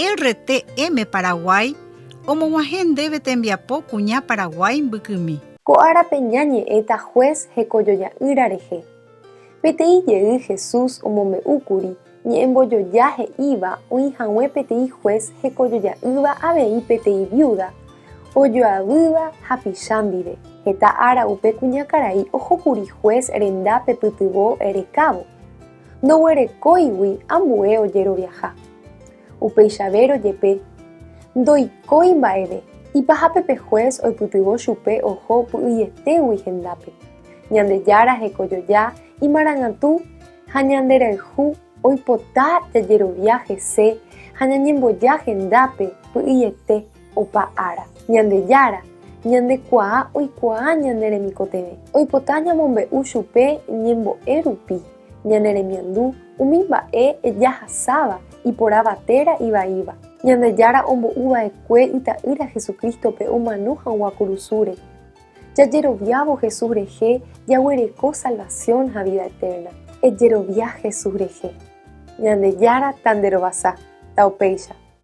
RTM Paraguay omog̃uahẽ ndéve tembiapo kuña Paraguái mbykymi. Ko árape ñañe'ẽta juez hekojoja'ỹra rehe. Peteĩ jey Jesús omombe'úkuri ñe'ẽmbojoja he'íva oĩ haguẽ peteĩ juez hekojoja'ỹva avei peteĩ viúda ojoavýva hapicha ndive. Heta ára upe kuñakarai ohókuri juez rendápe pytyvõ rekávo, ndoguerekóigui ambue ojeroviaha. Upeichavérõ jepe, ndoikói mba'eve. Ipahápe pe juez oipytyvõ chupe oho py'ỹietégui hendápe. Ñandejára hekojoja, imarangatu ha ñanderayhu oipota jajerovia hese ha ñañemboja hendápe py'ỹiete opa ára. Ñandejára ñandekuaa oikuaa ñane remikotevẽ. Oipota ñamombe'u chupe ñembo'e rupi ñane remiandu umi mba'e jahasáva iporãva térã ivaíva. Ñandejára ombo'u va'ekue Ita'ýra Jesucrístope omano hag̃ua kurusúre. Jajeroviávo Jesús rehe jaguereko salvación ha vida eterna. Ejerovia Jesús rehe. Ñandejára tanderovasa. Taupéicha.